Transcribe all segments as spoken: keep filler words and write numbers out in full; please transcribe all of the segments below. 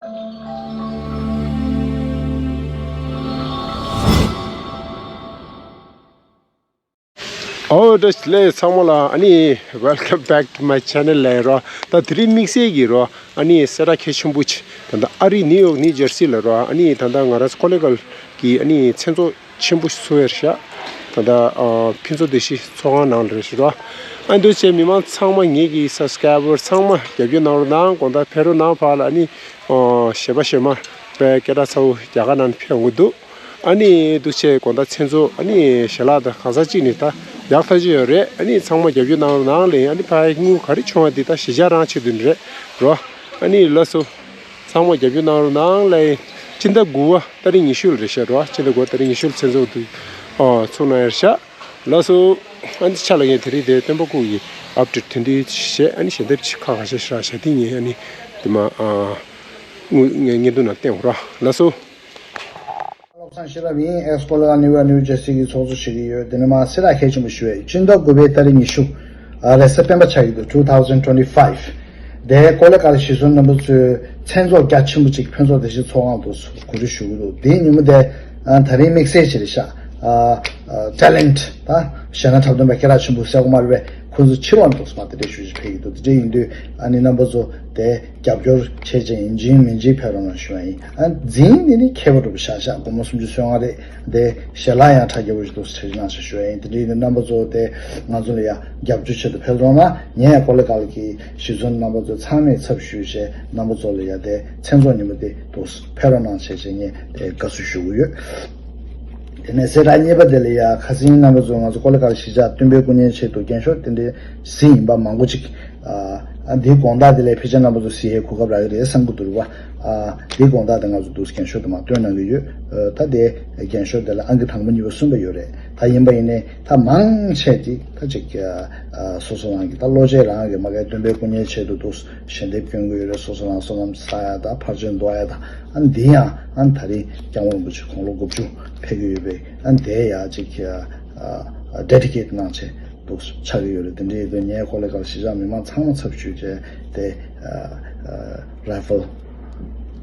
ཨོ་བཀྲ་ཤིས་བདེ་ལེགས་ཚང་མ་ལ། ཨ་ནི་welcome back to my channel ལབ་རོ། ད་དེ་རིང་དམིགས་བསལ་གྱི་རོ། ཨ་ནི་གསལ་བསྒྲགས་གལ་ཆེན་པོ་ཅིག་ད་ལྟ་ཨ་རི་ནིའུ་ཡོག་ནིའུ་ཇར་སི་ལ་རོ། ཨ་ནི་ད་ལྟ་ང་རང་ཚོ་ཀོ་ལི་གྷལ་གྱི་ཨ་ནི་མཚན་ཚོགས་ཆེན་པོ་ཞིག་ཚོགས་ཡོད་རེད་ཤག་ད་ལྟ་ཨ་ཕུན་ཚོགས་བདེ་སྐྱིད་ཚོགས་ཁང་ནང་ལ་རེད་ཤག་རོ། ཨ་འདུག་བྱས་མི་མང་ཚང་མ། ངེད་ཀྱི་སབ་སི་ཀ་རའི་བར་ཚང་མ་རྒྱབ་སྐྱོར་གནང་རོགས་གནང་། དགོང་དག་ཕེབས་རོགས་གནང་། ཕར་ལ་ཨ་ནི་ཨ་གཞས་པ་གཞས་མ་དཔེ་སྐད་གྲགས་ཚ་བོ་རྒྱ་གར་ནང་ནས་ཕེབས་ཡོང་གི་འདུག་ཨ་ནི་འདུག་བྱས་དགོང་དག་མཚན་ཚོགས་ཨ་ནི་ཞལ་ལག་དང་གང་ཟག་གཅིག་ནས་ད་ཡག་ཐག་ཆོད་ཡོད་རེད། ཨ་ནི་ཚང་མ་རྒྱབ་སྐྱོར་གནང་རོགས་གནང་ལབ་ཡིན། ཨ་ནི་ཕར་དངུལ་ག་རེ་བྱུང་བ་དེ་ད་གཞིས་ཆགས་རང་ཆེད་དུ་རེད་རོ། ཨ་ནི་ལགས་སོ། ཚང་མ་རྒྱབ་སྐྱོར་གནང་རོགས་གནང་ལབ་ཡིན། སྤྱི་ཟླ་དགུ་པ་ཏ་རིག་ཉི་ཤུ་ལ་རེད་ཤག་རོ། སྤྱི་ཟླ་དགུ་པ་ཏ་རིག་ཉི་ཤུ་ལ་མཚན་ཚོགས་འདུ་ཨ་ཚོགས་གནང་ཡ་རེད་ཤག་ལགས་སོ། ཨ་ནི་ཕྱག་ལ་ངས་དེ་རིང་དེ་སྟོན་པ་སྐུ་གི་ཨབ་ཌེཊ་དེ་འདྲའི་བཤད། ཨ་ནི་ཞལ་འདེབས་ཅིག་ཁ་ཁ་ཤས་ཤིག་རག་ཤག་དེ་ངས་ཨ་ནི་དེ་མ་ཨ་དངོས་ངས་བརྙན་ཐུང་ནང་བསྟན་འོང་ར། ལགས་སོ། བློ་བཟང་ཤེས་རབ་ཡིན། ཨེག་སི་ཀོ་ལི་གྷལ་ནིའུ་ཡོག་ནིའུ་ཇར་སི་གི་ཚོགས་གཙོ་བྱེད་ཀྱི་ཡོད། དེ་ནས་མ་གསལ་བསྒྲགས་གལ་ཆེན་པོ་ཞུ་ཡས། སྤྱི་ཟླ་དགུ་པའི་ཏ་རིག་ཉི་ཤུ། ཨ་རེས་གཟའ་སྤེན་པ་ཆགས་ཀྱི་འདུག two thousand twenty-five། དེ་ཀོ་ལི་གྷལ་གཞིས་བཟུང་རྣམ་པ་ཚོའི་མཚན་ཚོགས་རྒྱ་ཆེན་པོ་ཅིག་ཕུན་ཚོགས་བདེ་སྐྱིད་ཚོགས་ཁང་དུ་གོ་སྒྲིག་ཞུ་གི་འདུག་དེའི་ཉིན་མོ་དེ་ཨ་ད་རིང་དམིགས་བསལ་ཅིག་རེད་ཤག་ཨ་ཨ་ཊེ་ལེན་ཊི་ད་གཞས་སྣ་འཁྲབ་སྟོན་པ་སྐད་གྲགས་ཆེན་པོ་སེ་གོ་མར་བས་ཁོང་ཚོ་ཕྱི་ལོགས་ནས་འདུག་སེ་མ་དེ་འདྲའི་ཞུ་ཞིག་ཕེབས་ཀྱི་འདུག་དེ་འདྲ་ཡིན་དུས་ཨ་ནི་རྣམ་པ་ཚོ་དེ་རྒྱབ་སྐྱོར་བྱེད་ཅིང་ཡིན་གཅིག་མིན་གཅིག་ཕེབས་རོགས་གནང་ཞུ་བ་ཡིན། ཨ་འཛིན་ནི་ནི་མཁས་པ་གྲུབ་པ་ཤག་ཤག་སྒོར་མོ་སུམ་ཅུ་སོ་ལྔ་རེད། དེ་ཞལ་ལག་ཡང་ཁྲ་རྒྱ་བོ་ཞིག་འདུག་ཟེར་གནང་ཞེས་ཞུ་བ་ཡིན། དེ་འདྲ་ཡིན་དུས་རྣམ་པ་ཚོ་དེ་ང་ཚོ་ལ་ཡང་རྒྱབ་སྐྱོར་ཆེད་དུ་ཕེབས་རོགས་གནང་། ངས་ཀོ་ལི་གྷལ་གྱི་གཞིས་བཟུང་རྣམ་པ་ཚོ་ཚང་མའི་ཚབ་ཞུས་བྱས་རྣམ་པ་ཚོ་ལ་ཡང་དེ་མཚན་ཚོགས་ཉིན་མོ་དེ་འདུག་ཕེབས་རོགས་གནང་བྱས་བྱས་ངས་དེ་དགའ་བསུ་ཞུ་གི་ཡོད། དེ་ནས་གསལ་བསྒྲགས་གཉིས་པ་དེ་ལ་ཡང་ཁ་སང་རྣམ་པ་ཚོ་ང་ཚོ་ཀོ་ལི་གྷལ་གཞིས་ཆགས་སྟོན་པའི་སྐུ་བརྙན་ཆེད་དུ་རྒྱན་ཤོག་དེ་འདྲའི་གཟིགས་ཡིན་པ་མང་པོ་ཅིག་ཨ་འདིའི་དགོང་དག་དེ་ལས་ཕལ་ཆེར་རྣམ་པ་ཚོ་གཟིགས་ཡས་གོ་སྐབས་རག་གི་རེད་བསམ་གྱི་འདུག་རེད་པ། ཨ་འདིའི་དགོང་དག་དེ་ང་ཚོ་འདུག་རྒྱན་ཤོག་དེ་མར་སྟོན་གནང་གི་ཡོད། ཨ་ད་དེ་རྒྱན་ཤོག་དེ་ལ་ཨང་ཀི་དང་པོ་གཉིས་པ་གསུམ་པ་ཡོད་རེད། ད་ཡིན་པ་ཡིན་ནའི་ད་མང་ཆེ་ཅིག་ད་ཅིག་ཨ་སོ་སོ་རང་གི་ད་བློ་ཆེ་རང་གི་མ་གའི་སྟོན་པའི་སྐུ་བརྙན་ཆེད་དུ་འདུག་ཞལ་འདེབས་སྐྱོན་གྱི་ཡོད་རེད། སོ་སོ་རང་བསོད་ནམས་བསགས་ཡ་ད་ཕར་ཕྱིན་འདུག་ཡ་ད་ཨ་འདི་ཡང་ཨ་ད་རིང་སྐྱབས་མགོན་རིན་པོ་ཆེ་དགུང་ལོ་དགུ་བཅུ་ཕེབས་ཀྱི་ཡོད་པས་ཨ་འདི་ཡང་ཅིག་ཨ་ཌེ་ཌི་ཀེ་ཊི་གནང་བྱས། འདུག་ཆགས་ཀྱི་ཡོད་རེད། དེ་འདྲའི་དུས་ངས་ཀོ་ལི་གྷལ་གཞིས་ཆགས་མི་མང་ཚང་མ་ཚབ་ཞུས་བྱས་དེ་ཨ་ཨ་ར་ཧྥལ་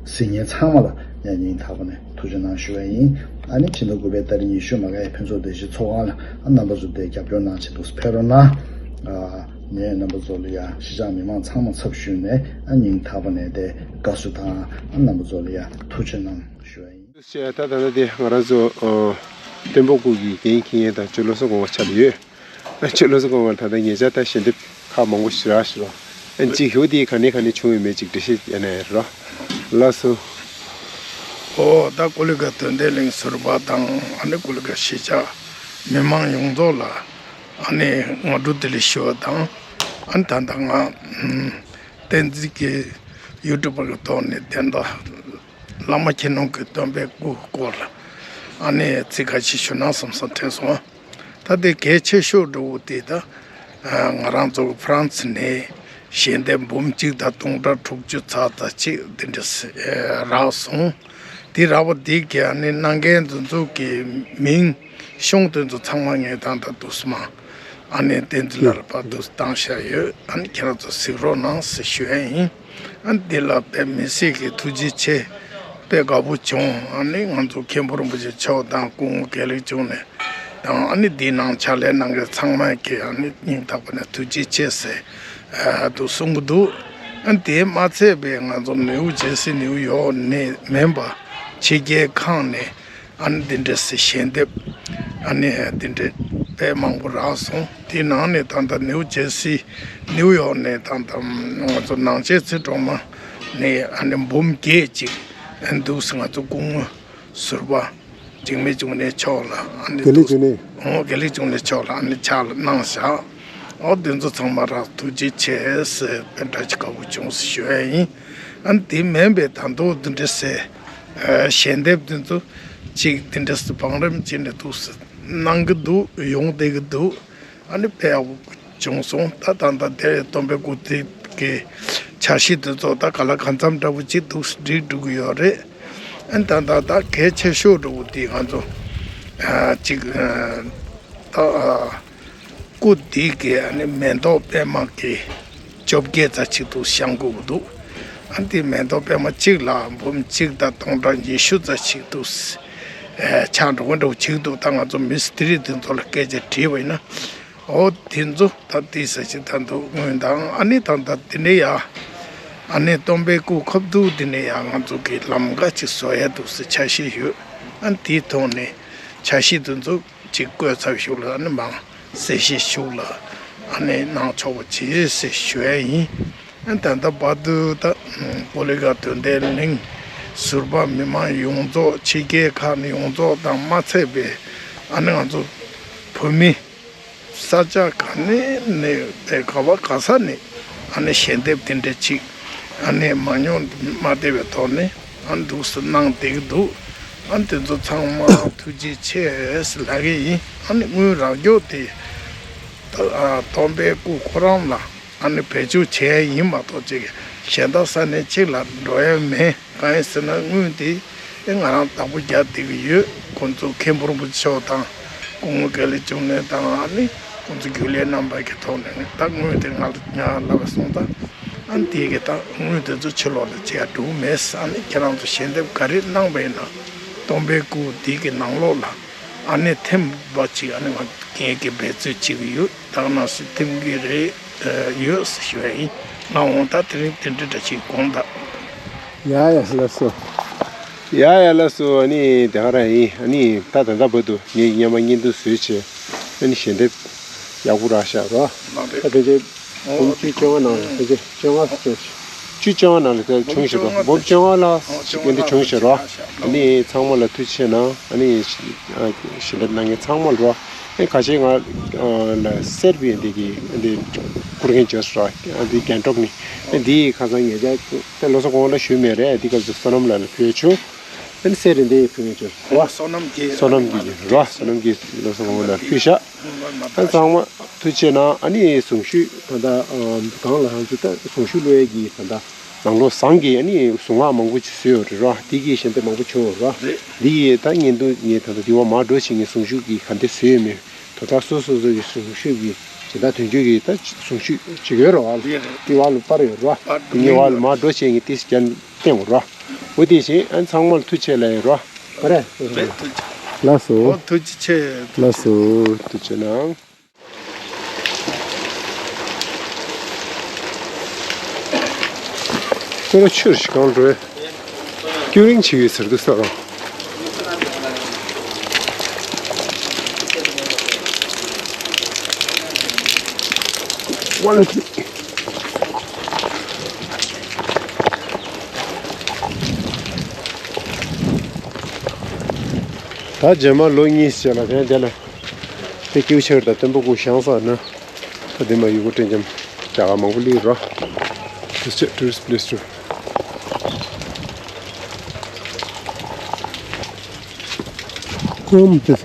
གཟིགས་མཁན་ཚང་མ་ལ་ངས་སྙིང་ཐག་པ་ནས་ཐུགས་རྗེ་གནང་ཞུ་བ་ཡིན། ཨ་ནི་ཕྱི་ཟླ་དགུ་པའི་ཏ་རིག་ཉི་ཤུ་མ་གའི་ཕུན་ཚོགས་བདེ་སྐྱིད་ཚོགས་ཁང་ལ་ཨ་རྣམ་པ་ཚོ་དེ་རྒྱབ་སྐྱོར་གནང་བྱས་འདུག་ཕེབས་རོགས་གནང་། ཨ་ངས་རྣམ་པ་ཚོ་ལ་ཡང་གཞིས་ཆགས་མི་མང་ཚང་མ་ཚབ་ཞུས་ནས་ཨ་སྙིང་ཐག་པ་ནས་དེ་དགའ་བསུ་དང་ཨ་རྣམ་པ་ཚོ་ལ་ཡང་ཐུགས་རྗེ་གནང་ཞུ་བ་ཡིན། ད་ད་ལྟ་དེ་ང་རང་ཚོ་ཨ་སྟོན་པ་སྐུ་གི་འགན་འཁྱེར་མཁན་དང་ཅོ་ལོ་སོ་གོང་མ་ཆ་ལ་ཡོད། ཅོ་ལོ་སོ་གོང་མ་ད་ལྟ་ཉེ་ཆར་ད་ཞལ་འདེབས་ཁག་མང་པོ་ཞིག་རག་ཞིག་རོ། ཨ་ཅིག་ཧུ་དེ་ག་ནས་ག་ནས་བྱུང་ཡོད་མེད་ཅིག་འགྲེལ་བཤད་ཡ་ནས་རོ། ལགས་སོ། ཨོ་ད་ཀོ་ལི་གྷལ་དོན་ལྡན་གླིང་ཟུར་པ་དང་ཨ་ནི་ཀོ་ལི་གྷལ་གཞིས་ཆགས་མི་མང་ཡོངས་རྫོགས་ལ་ཨ་ནི་སྔ་དྲོ་བདེ་ལེགས་ཞུ་བ་དང་ཨ་ནི་ད་ལྟ་ང་བསྟན་འཛིན་གྱི་ཡུ་ཊུབ་པར་གྱི་ཐོག་ནས་བསྟན་ད། བླ་མ་མཁྱེན་ནོར་གྱི་སྟོན་པའི་སྐུ་སྐོར་ལ་ཨ་ནི་ཚིག་ཁ་ཤས་ཞུ་ན་བསམ་བསམ་དྲན་སོང་། ད་དེ་གལ་ཆེ་ཤོས་འདྲ་བོ་དེ་ད་ང་རང་ཚོ་ཧྥ་རན་སི་ནས་ཞལ་འདེབས་འབུམ་གཅིག་དང་སྟོང་ཕྲག་དྲུག་ཅུ་ཙག་ཙག་ཅིག་དེ་འདྲ་རག་སོང་། དེ་རག་པ་དེ་གི་ཨ་ནི་གནང་མཁན་དེ་ཚོ་གི་མིང་གཞུང་དེ་ཚོ་ཚང་མ་ངས་ད་ལྟ་འདུག་སེ་མ་ཨ་ནི་བསྟན་འཛིན་ལགས་ལ་ཕར་འདུག་སེ་བཏང་བཞག་ཡོད། ཨ་ནི་ཁྱེད་རང་ཚོ་གཟིགས་རོགས་གནང་ཟེར་ཞུ་ཡ་ཡིན། ཨ་ནི་འདི་ལ་དཔེ་མི་སྲིད་ཀྱི་ཐུགས་རྗེ་ཆེ། དཔེ་དགའ་པོ་བྱུང་། ཨ་ནི་ང་ཚོ་མཁན་པོ་རིན་པོ་ཆེ་མཆོག་དང་སྐུ་ངོ་དགེ་ལེགས་བྱུང་ནས་དང་ཨ་ནི་འདིའི་ནང་ཕྱག་ལས་གནང་མཁན་ཚང་མ་གི་ཨ་ནི་སྙིང་ཐག་པ་ནས་ཐུགས་རྗེ་ཆེ་ཟེར་ཨ་དུ་གསུང་གི་འདུག་ཨ་ནི་དེ་མ་ཚད་པའི་ང་ཚོ་ནིའུ་ཇེར་སི་ནིའུ་ཡོག་ནས་མིན་པ་ཕྱི་རྒྱལ་ཁག་ནས། ཨ་ནི་འདི་འདྲ་སེ་ཞལ་འདེབས་ཨ་ནི་འདི་འདྲ་དཔེ་མང་པོ་རག་སོང་། དེའི་ནང་ནས་ད་ལྟ་ནིའུ་ཇེར་སི་ནིའུ་ཡོག་ནས་ད་ལྟ་ང་ཚོ་ནང་ཆེན་ཚེ་སྒྲོལ་མ་ནས་ཨ་ནི་འབུམ་བརྒྱད་ཅིག་འདུག་སེ་ང་ཚོ་སྐུ་ངོ་ཟུར་པ་འཇིགས་མེད་འབྱུང་གནས་མཆོག་ལ་ཨ་ནི་དགེ་ལེགས་འབྱུང་གནས། ཨོ་དགེ་ལེགས་འབྱུང་གནས་མཆོག་ལ་ཨ་ནི་ཕྱག་ལ་གནང་བཞག་ཨོ་དེ་ཚོ་ཚང་མ་རག་ཐུགས་རྗེ་ཆེ་ཟེར་དཔེ་འདྲ་ཅིག་དགའ་པོ་བྱུང་ཟེར་ཞུ་ཡ་ཡིན། ཨ་ནི་དེ་མིན་པའི་ད་དུང་འདི་འདྲ་སེ། ཞལ་འདེབས་དེ་ཚོ་གཅིག་དེ་འདྲ་སེ་བང་རིམ་བྱས་ནས་འདུག་སེ་གནང་གི་འདུག་ཡོང་བསྡད་ཀྱི་འདུག་ཨ་ནི་དཔེ་ཡག་པོ་བྱུང་སོང་། ད་ད་ལྟ་དེ་སྟོན་པའི་སྐུ་དེ་གི་འཆར་གཞི་དེ་ཚོ་ད་ག་ལ་གང་འཚམ་འདྲ་པོ་ཅིག་འདུག་སེ་འགྲིག་འགྲོ་གི་ཡོད་རེད། ཨ་ནི་ད་ད་ད་གལ་ཆེ་ཤོས་འདྲ་པོ་དེ་ང་ཚོ་གཅིག་ད། སྐུ་འདི་གི་ཨ་ནི་མེ་ཏོག་པད་མ་གི་བཅོ་བརྒྱད་ཙམ་ཅིག་ཏུ་བཤམས་དགོས་ཀྱི་འདུག་ཨ་དེ་མེ་ཏོག་པད་མ་གཅིག་ལ་འབུམ་གཅིག་དང་སྟོང་ཕྲག་ཉི་ཤུ་རྩ་གཅིག་འདུག་ཆགས་འགྲོ་གི་འགྲོ་གཅིག་འདུག་ད་ང་ཚོ་མི་སི་ཏི་རི་དེ་ཚོ་ལ་སྐད་ཆ་དྲིས་པ་ཡིན་ན། ཨོ་དེ་ཚོ་ད་དེ་ས་ཅིག་ད་འདུག་སྔོན་དང་ཨ་ནི་ད་ད་དེ་ནས་ཡ། ཨ་ནི་སྟོན་པའི་སྐུ་ཁབ་ཏུ་དེ་ནས་ཡ་ང་ཚོ་གི་ལམ་ཁ་ཅིག་བཟོ་ཡ་འདུག་ཟེར་འཆར་གཞི་ཡོད། ཨ་ནི་དེའི་ཐོག་ནས་འཆར་གཞི་དེ་ཚོ་ཅིག་བཀོད་ཚར་ཞུགས་ལ་ཨ་ནི་མང་གསལ་བཤད་ཞུགས་ལ་ཨ་ནི་གནང་ཆོག་པ་བྱེད་ཟེར་ཞུ་ཡ་ཡིན། ཨ་ནི་ད་ལྟ་བར་དུ་ད་པོ་ལི་ཀ་དོན་ལྡན་གླིང་ཟུར་པ་མི་མང་ཡོངས་རྫོགས་ཕྱི་རྒྱལ་ཁག་ནས་ཡོངས་རྫོགས་དང་མ་ཚད་པའི་ཨ་ནི་ང་ཚོ་བོད་མི། ས་ཆ་ག་ནས་ནས་དེ་ག་བ་ག་ས་ནས་ཨ་ནི་ཞལ་འདེབས་དེ་འདྲ་ཅིག་ཨ་ནི་མ་མྱོང་མ་བསྡད་པའི་ཐོག་ནས་ཨ་འདུག་སེ་གནང་བསྡད་ཀྱི་འདུག་ཨ་དེ་ཚོ་ཚང་མ་ཐུགས་རྗེ་ཆེ་ཟེར་ལབ་ཀྱི་ཡིན། ཨ་ནི་དངུལ་རག་རྒྱུ་དེ་ད་ཨ་སྟོན་པའི་སྐུ་ཁོ་རང་ལ་ཨ་ནི་བེད་སྤྱོད་བྱས་ཡིན་མ་གཏོགས་ཅིག་གཞན་དག་ས་གནས་གཅིག་ལ་འགྲོ་ཡ་མེད། གང་ཡིན་ཟེར་ན་དངུལ་དེ་ཨེ་ང་རང་བདག་པོ་རྒྱག་བསྡད་ཀྱི་ཡོད། ཁོང་ཚོ་མཁན་པོ་རིན་པོ་ཆེ་མཆོག་དང་སྐུ་ངོ་དགེ་ལེགས་འབྱུང་གནས་དང་ཨ་ནི་ཁོང་ཚོ་རྒྱུན་ལས་རྣམ་པ་གི་ཐོག་ནས་ད་དངུལ་དེ་ང་ལ་ཉར་ལབ་པ་སོང་ཙང་ཨ་ནི་དེ་གི་ད་དངུལ་དེ་ཚོ་ཕྱི་ལོགས་ལ་བྱས་འགྲོ་གི་མེད། ཨ་ནི་ཁྱེད་རང་ཚོ་ཞལ་འདེབས་ག་རེ་གནང་པ་ཡིན་ན་སྟོན་པའི་སྐུ་དེ་གི་ནང་ལོགས་ལ་ཨ་ནི་ཐིམ་པ་ཅིག་ཨ་ནི་ང་ངེད་ཀྱིས་འབད་རྩོལ་བྱེད་ཀྱི་ཡོད། ད་ག་ནང་བཞིན་ཐིམ་གྱི་རེད་ཡོད་ཟེར་ཞུ་ཡ་ཡིན། ང་འོང་ད་དེ་རིང་དེ་འདྲ་འདྲ་ཅིག་དགོངས་དག་ཡ་ཡ་ལགས་སོ། ཡ་ཡ་ལགས་སོ། ཨ་ནི་དེ་ག་རང་ཡིན། ཨ་ནི་ད་ད་ལྟ་བར་དུ་ངས་སྔོན་མ་བརྙན་ཐུང་བཟོས་བྱས་ཨ་ནི་ཞལ་འདེབས་ཡག་པོ་རག་ཤག་རོ། ད་དེ་རྗེས་འབུམ་བཅུ་བཅོ་ལྔ་ནང་ལ་དེ་རྗེས་བཅོ་ལྔ་བཅུ་བཅོ་ལྔ་ནང་ལ་དེ་བྱུང་ཞིག་རོ། འབུམ་བཅོ་ལྔ་ལ་ཞིག་འདི་བྱུང་ཞིག་རོ། ཨ་ནི་ཚང་མ་ལ་ཐུགས་རྗེ་ཆེ་གནང་། ཨ་ནི་ཞལ་འདེབས་གནང་མཁན་ཚང་མ་ལ་རོ། ཨ་ནི་ཁ་ཤས་ང་ལ་སེར་བའི་འདི་གི་འདི་བསྐུར་མཁན་བྱས་སོ་ར། འདི་རྒྱན་སྒྲོག་ནི་ཨ་འདི་ཁ་སང་ཉེ་ཆར་དེ་ལོ་གསར་གོང་ལ་ཞུས་མེད་རེད། འདི་སྐབས་སུ་བསོད་ནམས་ལགས་ལ་ཕུལ་བྱུང་། ཨ་ནི་སེར་རི་འདི་ཕུལ་མཁན་བྱས་སོ་ར། བསོད་ནམས་ཀྱི་བསོད་ནམས་ཀྱི་ར་བསོད་ནམས་ཀྱི་ལོ་གསར་གོང་ལ་ཕུལ་ཤག་ཨ་ཚང་མ་ཐུགས་རྗེ་གནང་། ཨ་ནི་གཟུངས་གཞུག་ད་ལྟ་གང་ལ་ཧང་ཚུ་ད་གཟུངས་གཞུག་བླུག་ཡས་ཀྱི་ད་ལྟ་ནང་ལོགས་ཟངས་ཀྱི་ཨ་ནི་གཟུངས་སྔགས་མང་པོ་ཅིག་བཟོས་ཡོད་རེད་ར། འདི་གི་ཞལ་འདེབས་མང་པོ་བྱུང་ཡོད་ར། འདི་ཡི་ད་བརྙན་ཐུང་ངས་ད་ལྟ་འདི་བ་མར་འགྲོ་བྱེད་ངས་གཟུངས་གཞུག་གི་ག་འདྲ་བཟོས་ཡོད་མེད་དོ་ད་སོ་སོ་སོ་གི་གཟུངས་གཞུག་གི་ཇི་ལྟར་དོན་གཅོད་ཀྱི་ད་གཟུངས་གཞུག་ཅིག་ཡོད་ར་བ། འདི་བ་ལ་པར་ཡོད་ར། འདི་ངས་བ་ལ་མར་འགྲོ་བྱེད་ངས་ཏིས་ཀྱང་བསྟན་འོ་ར། འོ་དེ་བཞིན་ཨ་ཚང་མ་ལ་ཐུགས་ཆེ་ལ་ཡོད་ར། ཨ་རེ། ལགས་སོ། ཨོ་ཐུགས་རྗེ་ཆེ། ལགས་སོ། ཐུགས་རྗེ་གནང་། ཁྱོད་རང་ཆུར་ཞིག་གང་འགྲོ། ཀྱུ་རིང་ཆེ་བའི་ཟེར་དུ་ས་རོ། ཝ་ལ་ཀི། ད་རྗེས་མ་ལོ་གཉིས་ཙམ་ལ་དེ་འདི་ལ་དེ་ཀེའུ་ཆེར་དང་སྟོན་པ་སྐུ་བཞེངས་ས་ན་ད་དེ་མ་ཡུལ་སྐོར་སྤྲོ་འཆམ་རྒྱ་གར་མང་པོ་སླེབས་རོ། Tourist, tourist place too. Come this.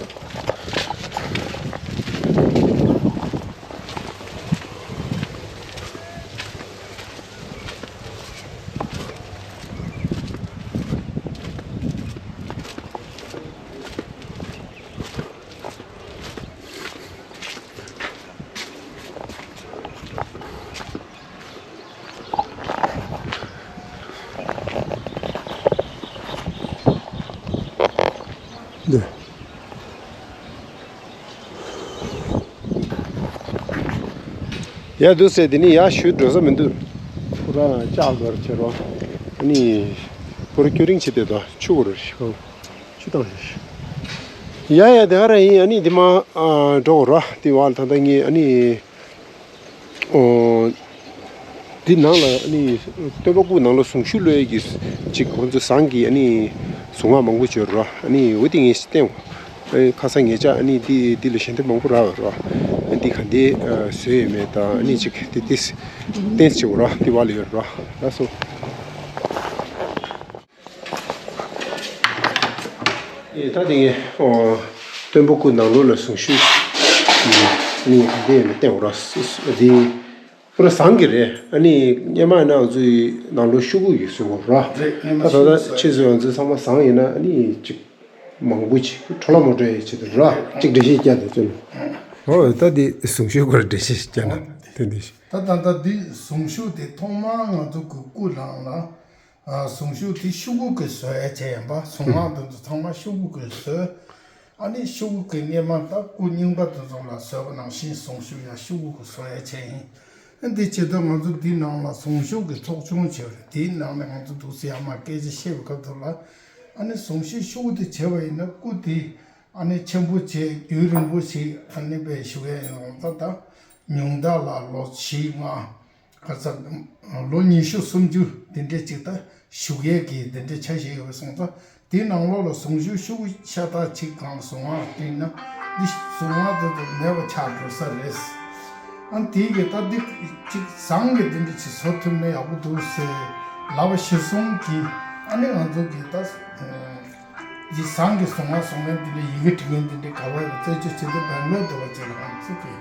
འདི། ཡ་འདུག་སེ་འདི་ནི་ཡ་ཞུ་འགྲོ་ས་མི་འདུག་ཁོ་རང་ལྕགས་སྒར་ཁྱེར་བ། ཨ་ནི་ཁོ་རང་ཀྱོ་རིང་བྱེད་དེ་དོ་ཆུ་གོ་རུ་ཤི་ཁང་ཆུ་བཏང་ཤི། ཡ་ཡ་དེ་ག་ར་ཡིན། ཨ་ནི་འདི་མ་འགྲོ་གོ་ར་འདི་བ་ལ་ད་ལྟ་ངས་ཨ་ནི། འོ། འདི་ནང་ལ་ཨ་ནི་སྟོན་པ་སྐུ་ནང་ལ་གཟུངས་གཞུག་བླུག་ཡས་ཀྱི་ཅིག་ཁོང་ཚོ་ཟངས་ཀྱི་ཨ་ནི་གཟུངས་སྔགས་མང་པོ་བྱོས་རོ། ཨ་ནི་འོ་དེ་ངས་བསྟན། ཨ་ཁ་སང་ཉེ་ཆར་ཨ་ནི་འདི་འདི་ལ་ཞལ་འདེབས་མང་པོ་རག་ཡོད་རོ། ཨ་འདི་ག་འདི་བཟོས་ཡོད་མེད་དང་ཨ་ནི་ཅིག་འདི་འདི་བསྟན་ཅིག་རོ་འདི་བ་ལ་ཡོད་རོ། ལགས་སོ། ཨེ་ད་དེ་ངས་ཨོ་སྟོན་པ་སྐུ་ནང་ལོགས་ལ་གཟུངས་གཞུག་ནི་འདི་ཡིན་ན་བསྟན་འོ་ར། འདི་པུ་ར་ཟངས་ཀྱི་རེད། ཨ་ནི་སྔོན་མ་ཡིན་ན་ང་ཚོའི་ནང་ལོགས་ཤོག་གུ་ཡིས་བཟོས་འོ་ར། རེད། སྔོན་མ་ད་ད་ཤོག་གུ་ཕྱིས་སུ་ང་ཚོའི་ཚང་མ་ཟངས་ཡིན་ན་ཨ་ནི་ཅིག་མང་པོ་ཅིག་འཕྲོ་བརླག་མ་འགྲོ་ཡ་ཆེད་དུ་ར་ཅིག་འགྲེལ་བཤད་བརྒྱབ་དེ་ཚོ་ལ། ཨོ་ད་འདི་གཟུངས་གཞུག་སྐོར་འགྲེལ་བཤད་བརྒྱབ་ན་དེ་འདི་ཤི། ད་ད་ད་འདི་གཟུངས་གཞུག་དེ་ཐོག་མར་ང་ཚོ་གི་སྐུ་ལ་ལ། ཨ་གཟུངས་གཞུག་དེ་ཤོག་གུ་གིས་བཟོ་ཡ་བྱས་ཡིན་པ། གཟུངས་སྔགས་འདི་ཚོ་ཚང་མ་ཤོག་གུ་གིས་བཟོས། ཨ་ནི་ཤོག་གུ་གི་སྔས་མ་ད་སྐུ་རྙིང་པ་དེ་ཚོ་ལ་བཟོས་པ་ནང་བཞིན་གཟུངས་གཞུག་ཡང་ཤོག་གུ་གིས་བཟོ་ཡ་བྱས་ཡིན། ཨ་འདི་བྱེད་དུས་ང་ཚོ་འདི་ནང་ལ་གཟུངས་གཞུག་གི་ཚོགས་ཆུང་བྱས་པ་རེད། དེའི་ནང་ནས་ང་ཚོ་འདུག་སེ་ཡར་མར་སྐད་ཆ་བཤད་པའི་སྐབས་དེ་ལ། ཨ་ནི་གཟུངས་གཞུག་ཤོག་གུ་དེ་བྱས་པ་ཡིན་ན་སྐུ་དེ་ཨ་ནི་ཆེན་པོ་བྱས་རྒྱུན་རིང་པོ་ཞིག་ཨ་ནི་དཔེ་བཞུགས་ཡ་ཡིན་ནའང་ད་ད་ཉུང་མཐའ་ལ་ལོ་བཞི་ལྔ། ག་ཚ། ལོ་ཉི་ཤུ་སུམ་ཅུ་འདི་འདྲས་ཅིག་ད་བཞུགས་ཡས་ཀྱི་འདི་འདྲས་ཆ་ཞིག་ཡོད་པ་སོང་ཙང་། དེའི་ནང་ལོགས་ལ་གཟུངས་གཞུག་ཤོག་གུ་ཤ་སྟག་ཅིག་གང་གཟུངས་སྔགས་བྲིས་ན་འདི་གཟུངས་སྔགས་དེ་ཚོ་མེད་པ་ཆགས་འགྲོ་ས་རེད། ཨ་དེའི་གི་ད་འདི་ཅིག་བཟང་གི་འདི་འདྲས་ཅིག་བཟོ་ཐུབ་ན་ཡག་པོ་འདུག་ཟེར་ལབ་པ་གཞིར་བཟུང་གིས། ཨ་ནི་ང་ཚོ་གི་ད། འདི་བཟང་གི་གཟུངས་སྔགས་གཟུངས་སྔགས་འདི་འདྲའི་ཡི་གེ་འབྲི་མཁན་འདི་འདྲའི་ག་བ་ཡོད་རྩད་གཅོད་བྱེད་དུས་སྦེང་ལོར་འདི་བ་ཅིག་ལ་ང་ཚོ་གི་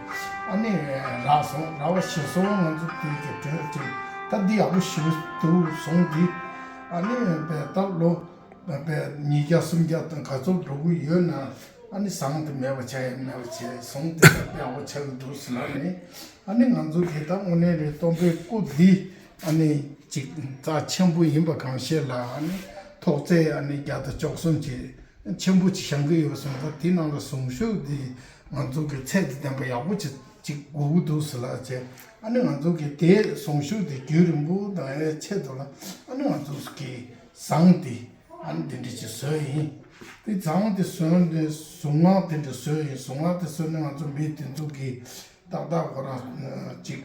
ཨ་ནི་རག་སོང་། རག་པ་གཞིར་བཟུང་ང་ཚོ་འདི་གི་གྲོས་ཀྱི་ད་འདི་ཡག་པོ་ཞིག་འདུག་གསུངས་འདི། ཨ་ནི་བས་ད་ལོ་བས་ཉིས་བརྒྱ་སུམ་བརྒྱ་དང་ག་ཚོད་འགྲོ་གི་ཡོད་ན། ཨ་ནི་བཟང་དེ་མེད་པ་བྱས་ཡ་མེད་པ་བྱས་གཟུངས་དེ་ད་ཡག་པོ་ཆགས་ཀྱི་འདུག་ཟེར་ལབ་ནས། ཨ་ནི་ང་ཚོ་གི་ད་དངོས་གནས་རེད། སྟོན་པའི་སྐུ་འདི་ཨ་ནི་ཅིག་རྩ་ཆེན་པོ་ཡིན་པ་གང་ཤེས་ལ། ཨ་ནི་ཐོག་བརྩེགས་ཨ་ནི་བརྒྱ་དང་བཅུ་གསུམ་གྱི་ཆེན་པོ་ཅིག་བཞེངས་ཀྱི་ཡོད་པ་སོང་ཙང་། དེ་ནང་ལ་གཟུངས་གཞུག་འདི་ང་ཚོ་གི་ཚད་དང་ལྡན་པ་ཡག་པོ་ཅིག་ཅིག་དགོས་ཀྱི་འདུག་ཟེར་ལབ་བྱས། ཨ་ནི་ང་ཚོ་གི་དེ་གཟུངས་གཞུག་འདི་རྒྱུན་རིང་པོ་གནང་ཡའི་ཆེད་དུ་ལ་ཨ་ནི་ང་ཚོ་གི་ཟངས་འདི་ཨ་ནི་འདི་འདྲ་ཅིག་བཟོས་ཡིན། དེ་ཟངས་འདི་བཟོས་ནས་གཟུངས་སྔགས་དེ་འདྲ་བཟོས་ཡིན། གཟུངས་སྔགས་དེ་བཟོས་ནས་ང་ཚོ་མི་དེ་ཚོ་གི་ཏག་ཏག་ཁོ་རང་ཅིག་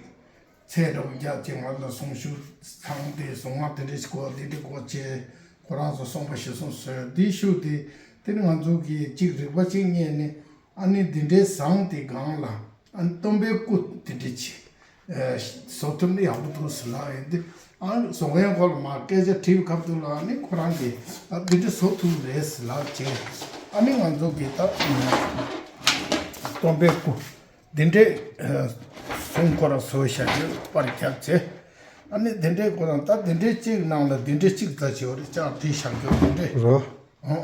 ཚད་འདྲ་པོ་རྒྱབ་ཅིག་ང་ལ་གཟུངས་གཞུག་ཚང་དེ་གཟུངས་སྔགས་དེ་འདྲ་ཞིག་དགོས། དེ་འདྲ་དགོས་ཅེས་ཁོ་རང་ཚོ་གསུངས་པ་གཞིར་བཟུང་བཟོས། དེའི་ཤུལ་དེ་དེ་ནི་ང་ཚོ་གིས་ཅིག་རིག་པ་ཅིག་རྙེད་ནས། ཨ་ནི་འདི་འདྲའི་ཟངས་དེ་སྒང་ལ་ཨ་ནི་སྟོན་པའི་སྐུ་དེ་འདྲ་ཅིག་བཟོ་ཐུབ་ན་ཡག་པོ་འདུག་ཟེར་ལབ་ཡིན། དེ་ཨ་ནི་བཟོ་མཁན་ཁོ་ལ་མར་སྐད་ཆ་དྲིས་སྐབས་དུ་ལ། ཨ་ནི་ཁོ་རང་གིས་ཨ་འདི་འདྲ་བཟོ་ཐུབ་རེད་ཟེར་ལབ་བྱས། ཨ་ནི་ང་ཚོ་གིས་ད་སྟོན་པའི་སྐུ་འདི་འདྲའི་གཟུངས་ཁོ་རང་བཟོས་བཞག་རྒྱུ་པར་བརྒྱབ་བྱས། ཨ་ནི་འདི་འདྲའི་ཁོ་རང་ད་འདི་འདྲའི་གཅིག་ནང་ལ་འདི་འདྲའི་གཅིག་ཙམ་ཞིག་ཡོད་རེད། ལྕགས་བྲིས་བཞག་རྒྱུ་འདི་འདྲའི་རོ། ཨོ།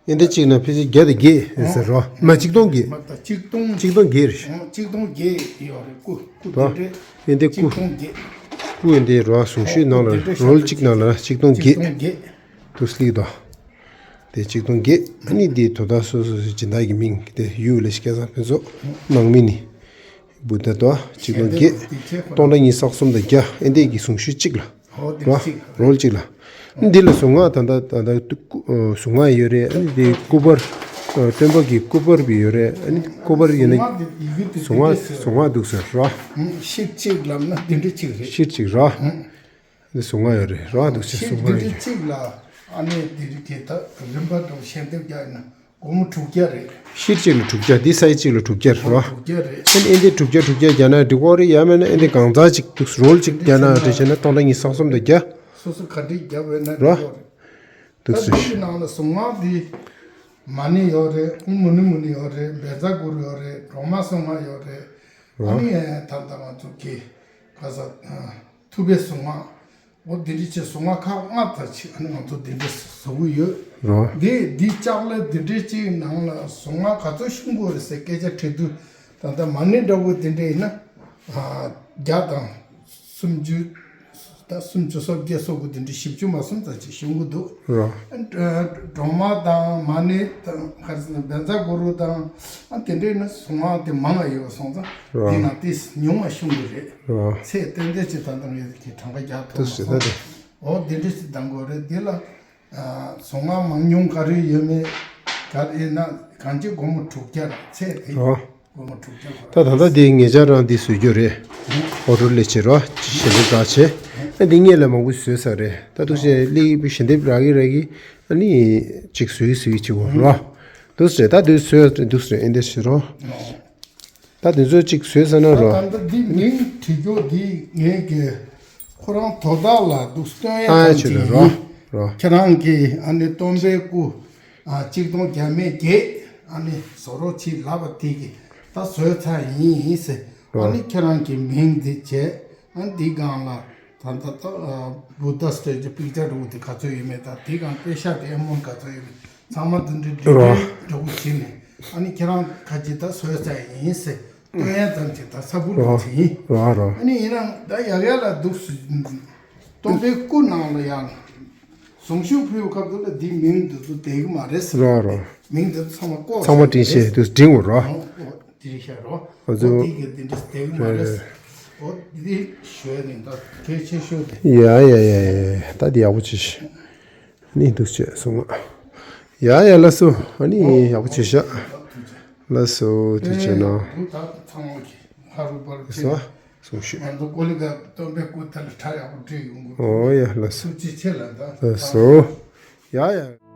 ཨེ་འདི་གཅིག་ན་ཕལ་ཆེར་བརྒྱ་དང་བརྒྱད་ཡིན་ཟེར་རོ། མ་གཅིག་སྟོང་བརྒྱད། མ་ད་གཅིག་སྟོང་། གཅིག་སྟོང་བརྒྱད་རེད། ཨོ་གཅིག་སྟོང་བརྒྱད་ཡོད་རེད། སྐུ་སྐུ་རོ། དེ་འདྲའི་ཨེ་འདི་སྐུ། གཅིག་སྟོང་བརྒྱད། སྐུ་ཨེ་འདི་རོ། གཟུངས་གཞུག་ནང་ལ་འདི་འདྲའི་རོལ་གཅིག་ནང་ལ་གཅིག་སྟོང་བརྒྱད། གཅིག་སྟོང་བརྒྱད། དུ་སླེབས་དོ། དེ་གཅིག་སྟོང་བརྒྱད། ཨ་ནི་འདི་དོ་བདག་སོ་སོ་སོའི་སྦྱིན་བདག་གི་མིང་དེ་ཡུལ་ལས་སྐལ་བཟང་ཕུན་ཚོགས་ནང་མི་ནི། བུ་ད་དོ་གཅིག་སྟོང་བརྒྱད། སྟོང་ཕྲག་ཉི་ཤུ་རྩ་གསུམ་དང་བརྒྱ། ཨེ་འདི་གི་གཟུངས་གཞུག་གཅིག་ལ། ཨོ་དེ་རོ། གཅིག་ལ། རོལ་གཅིག་ལ། འདི་ལ་གཟུངས་སྔགས་ད་ལྟ་ད་ལྟ་སྐུ་ཨ་གཟུངས་སྔགས་ཡོད་རེད། ཨ་ནི་དེ་སྐུ་པར་ཨ་སྟོན་པ་གི་སྐུ་པར་བི་ཡོད་རེད། ཨ་ནི་སྐུ་པར་ཡོད་ན་གཟུངས་སྔགས་དེ་ཡི་གེ་དེ་གཟུངས་སྔགས་དེ་འདྲ་ཟེར། གཟུངས་སྔགས་འདུག་ཟེར་རོ། ཨ་ཤེར་གཅིག་ལབ་ན་དེ་འདྲ་གཅིག་རེད། ཤེར་གཅིག་རོ། ཨ་འདི་གཟུངས་སྔགས་ཡོད་རེད་རོ། འདུག་ཤེར་གཟུངས་སྔགས་ཡོད་རེད། ཤེར་གཅིག་ལ་ཨ་ནི་དེ་རིགས་ཀྱི་ད་རིམ་པ་འདྲ་བོ་ཞལ་འདེབས་རྒྱག་ཡིན་ན། སྒོར་མོ་དྲུག་བརྒྱ་རེད། ཤེར་གཅིག་ལ་དྲུག་བརྒྱ། འདི་སའི་གཅིག་ལ་དྲུག་བརྒྱ་རེད་རོ། དྲུག་བརྒྱ་རེད། ཨེ་ནི་ཨེ་འདི་དྲུག་བརྒྱ་དྲུག་བརྒྱ་རྒྱག་ན་འགྲིག་གི་རེད། ཡང་མིན་ན་ཨེ་འདི་གང་ཙམ་ཅིག་འདུག་རོལ་གཅིག་རྒྱག་ན་འདྲ་བྱས་ན་སྟོང་ཕྲག་ཉི་ཤུ་རྩ་གསུམ་དང་བརྒྱ། སོ་སོ་ག་འདྲས་རྒྱབ་ཡོད་ན་རོ། རེད་གོ། འདུག་ད་ཟེར། འདི་གི་ནང་ལ་གཟུངས་སྔགས་འདི་མ་ཎི་ཡོད་རེད། ཨོཾ་མུ་ནེ་མུ་ནེ་ཡོད་རེད། བཛྲ་གུ་རུ་ཡོད་རེད། སྒྲོལ་མ་གཟུངས་སྔགས་ཡོད་རེད། རོ། ཨ་ནི་ད་ལྟ་ང་ཚོ་གི་ག་ས་ཐུབ་པའི་གཟུངས་སྔགས། འོ་འདི་འདྲ་ཅིག་གཟུངས་སྔགས་ཁག་ལྔ་དང་ཅིག་ཨ་ནི་ང་ཚོ་འདི་འདྲ་བཟོ་གི་ཡོད། རོ། འདི་འདི་ལྕགས་ལེབ་འདི་འདྲ་ཅིག་ནང་ལ་གཟུངས་སྔགས་ག་ཚོད་ཤོང་གི་ཡོད་རེད་ཟེར་སྐད་ཆ་དྲིས་དུས། ད་ལྟ་མ་ཎི་འདྲ་བོ་འདི་འདྲ་ཡིན་ན་ཨ་བརྒྱ་དང་སུམ་ཅུ། ད་སུམ་ཅུ་སོ་བརྒྱད་སོ་དགུ་འདི་འདྲ་བཞི་བཅུ་མ་ཟིན་ཙམ་ཅིག་ཤོང་གི་འདུག། རོ། ཨ་སྒྲོལ་མ་དང་མ་ཎི་དང་ག་རེ་ཟེར་ན་བཛྲ་གུ་རུ་དང་ཨ་དེ་འདྲ་ཡིན་ན་གཟུངས་སྔགས་དེ་མང་བ་ཡོད་པ་སོང་ཙང་། རོ། འདི་ནང་ཏིས་ཉུང་བ་ཤོང་གི་རེད། རོ། ཚད་ཏན་ཏན་ཅིག་ད་ལྟ་ངས་ཀྱི་གྲངས་ཀ་རྒྱག་ཐུབ་མ་སོང་། འོ་འདི་འདྲ་ཞིག་གདམ་དགོས་རེད། འདི་ལ་ཨ་གཟུངས་སྔགས་མང་ཉུང་ག་རེ་ཡོད་མེད་ག་རེ་ཡིན་ན་གང་ཅི་སྒོར་མོ་དྲུག་བརྒྱ་ར། ཚད་དེ་རོ། སྒོར་མོ་དྲུག་བརྒྱ་གོ། ད་ད་ལྟ་འདི་ངེད་ཅག་རང་འདི་བཟོས་རྒྱུ་རེད། ཨོ་ཌར་སླེབས་བྱས་རོ། ཞལ་འདེབས་རག་བྱས། ཨ་འདི་སྔོན་ལ་མང་པོ་བཟོས་ཚར་རེད། ད་འདུག་སེ་སླེབས་ཞལ་འདེབས་རག་གི་རག་གི། ཨ་ནི་ཅིག་བཟོས་བཟོས་བྱེད་དགོས་རོ། འདུག་སེ་རེད། ད་འདི་བཟོས་འདུག་སེ་རེད། ཨེ་འདི་བཟོས་རོ། ད་དེ་ཚོ་གཅིག་བཟོས་ཟེར་ན་རོ། ད་ལྟ་འདི་མིང་བྲིས་རྒྱུ་འདི་ངས་ཀྱི་ཁོ་རང་དོ་བདག་ལ་འདུག་སྟོན་ཡས་ཨ་ཙམ་ཅིག་ཡིན། རོ། ཁྱེད་རང་གིས་ཨ་ནི་སྟོན་པའི་སྐུ་ཨ་གཅིག་སྟོང་བརྒྱ་མེད་བརྒྱད་ཨ་ནི་བཟོ་རོགས་བྱེད་ལབ་པ་དེ་གི་ད་བཟོས་ཚར་ཡིན་ཟེར། རོ། ཨ་ནི་ཁྱེད་རང་གི་མིང་འདི་བྱས། ཨ་འདི་སྒང་ལ་ད་ལྟ་ད་བུདྡྷ་སི་ཊེ་ཅུ་པིག་ཅར་འདྲ་བོ་དེ་ག་ཚོད་ཡོད་མེད་དང་། དེ་སྒང་པེ་ཤག་དེ་ཨེ་མོན་ག་ཚོད་ཡོད་མེད་ཚང་མ་འདི་འདྲའི་འབྲི་རོ། འབྲི་འདྲ་བོ་བྱས་ནས། ཨ་ནི་ཁྱེད་རང་ཁ་ཅིག་ད་བཟོས་ཚར་ཡིན་ཟེར་སྟོན་ཡ་ཙམ་ཅིག་ད་ཚ་བུ་རོ། རོ་ཡིན། རོ་རོ། ཨ་ནི་ཡིན་ནའང་ད་ཡག་ཡག་ལ་འདུག་སེ་སྟོན་པའི་སྐུ་ནང་ལ་ཡང་ གཟུངས་གཞུག་ཕུལ་བའི་སྐབས་དུ་ལ་འདིའི་མིང་འདི་ཚོ་བསྡད་ཀྱི་མ་རེད་ཟེར། རོ་རོ། མིང་འདི་ཚོ་ཚང་མ་བཀོག་ཚང་མ་བྲིས་ཤེས་དུས་འབྲིང་བོ་རོ། འོ་འདི་རེད་ཤག་རོ། ཨོ་ཙུ། འོ་འདི་གི་འདི་འདྲ་བསྡད་ཀྱི་མ་རེད་ཟེར། འོ་འདི་ཞུས་ནས་ད་གལ་ཆེ་ཤོས་དེ། ཡ་ཡ་ཡ་ཡ། ད་འདི་ཡག་པོ་བྱས་ཤག་ཨ་ནི་འདུག་བྱས་སོང་ང་། ཡ་ཡ་ལགས་སོ། ཨ་ནི་ཡག་པོ་བྱས་ཤག་ལགས་སོ། དེ་བྱས་ན། འདུག་ད་ཚང་མ་གི་ཧ་རུ་པར་ལགས་སོ། གསུངས་ཞུ། ང་ཚོ་ཀོ་ལི་ག་སྟོན་པའི་སྐུ་དེ་ལ་གྲ་ཡག་པོ་སྒྲིག་ཡོང་དགོས། ཨོ་ཡ་ལགས་སོ། ཐུགས་རྗེ་ཆེ་ལགས་ད། ལགས་སོ། ཡ་ཡ།